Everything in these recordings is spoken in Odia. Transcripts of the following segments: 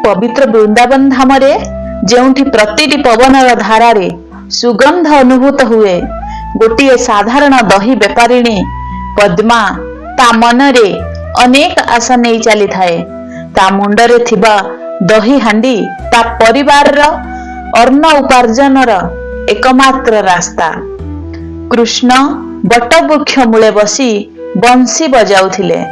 ପବିତ୍ର ବୃନ୍ଦାବନ ଧାମରେ, ଯେଉଁଠି ପ୍ରତିଟି ପବନର ଧାରାରେ ସୁଗନ୍ଧ ଅନୁଭୂତ ହୁଏ, ଗୋଟିଏ ସାଧାରଣ ଦହି ବେପାରିଣୀ ପଦ୍ମା ତା ମନରେ ଅନେକ ଆଶା ନେଇ ଚାଲିଥାଏ। ତା ମୁଣ୍ଡରେ ଥିବା ଦହି ହାଣ୍ଡି ତା ପରିବାରର ଅନ୍ନ ଉପାର୍ଜନର ଏକମାତ୍ର ରାସ୍ତା। କୃଷ୍ଣ ବଟବୃକ୍ଷ ମୂଳେ ବସି ବଂଶୀ ବଜାଉଥିଲେ।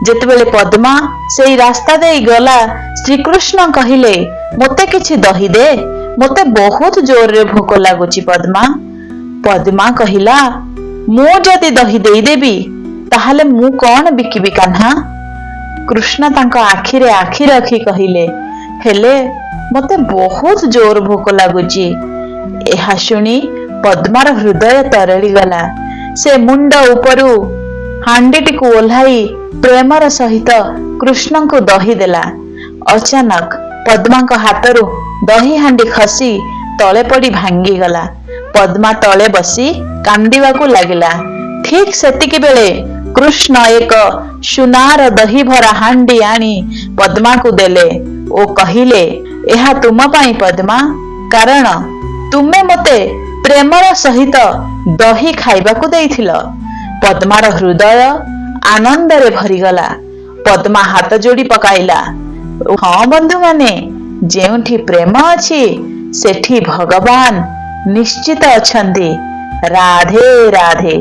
ଯେତେବେଳେ ପଦ୍ମା ସେଇ ରାସ୍ତା ଦେଇ ଗଲା, ଶ୍ରୀକୃଷ୍ଣ କହିଲେ, "ମୋତେ କିଛି ଦହି ଦେ, ମୋତେ ବହୁତ ଜୋରରେ ଭୋକ ଲାଗୁଛି, ପଦ୍ମା।" ପଦ୍ମା କହିଲା, "ମୁଁ ଯଦି ଦହି ଦେଇଦେବି, ତାହେଲେ ମୁଁ କଣ ବିକିବି, କାହ୍ନା?" କୃଷ୍ଣ ତାଙ୍କ ଆଖିରେ ଆଖି ରଖି କହିଲେ, "ହେଲେ ମୋତେ ବହୁତ ଜୋର ଭୋକ ଲାଗୁଛି।" ଏହା ଶୁଣି ପଦ୍ମାର ହୃଦୟ ତରଳିଗଲା। ସେ ମୁଣ୍ଡ ଉପରୁ ହାଣ୍ଡିଟିକୁ ଓହ୍ଲାଇ ପ୍ରେମର ସହିତ କୃଷ୍ଣଙ୍କୁ ଦହି ଦେଲା। ଅଚାନକ ପଦ୍ମାଙ୍କ ହାତରୁ ଦହି ହାଣ୍ଡି ଖସି ତଳେ ପଡି ଭାଙ୍ଗିଗଲା। ପଦ୍ମା ତଳେ ବସି କାନ୍ଦିବାକୁ ଲାଗିଲା। ଠିକ ସେତିକି ବେଳେ କୃଷ୍ଣ ଏକ ସୁନାର ଦହି ଭରା ହାଣ୍ଡି ଆଣି ପଦ୍ମାକୁ ଦେଲେ ଓ କହିଲେ, "ଏହା ତୁମ ପାଇଁ, ପଦ୍ମା, କାରଣ ତୁମେ ମୋତେ ପ୍ରେମର ସହିତ ଦହି ଖାଇବାକୁ ଦେଇଥିଲ।" ପଦ୍ମାର ହୃଦୟ ଆନନ୍ଦରେ ଭରିଗଲା। ପଦ୍ମା ହାତ ଯୋଡି ପକାଇଲା। ହଁ ବନ୍ଧୁମାନେ, ଯେଉଁଠି ପ୍ରେମ ଅଛି, ସେଠି ଭଗବାନ ନିଶ୍ଚିତ ଅଛନ୍ତି। ରାଧେ ରାଧେ।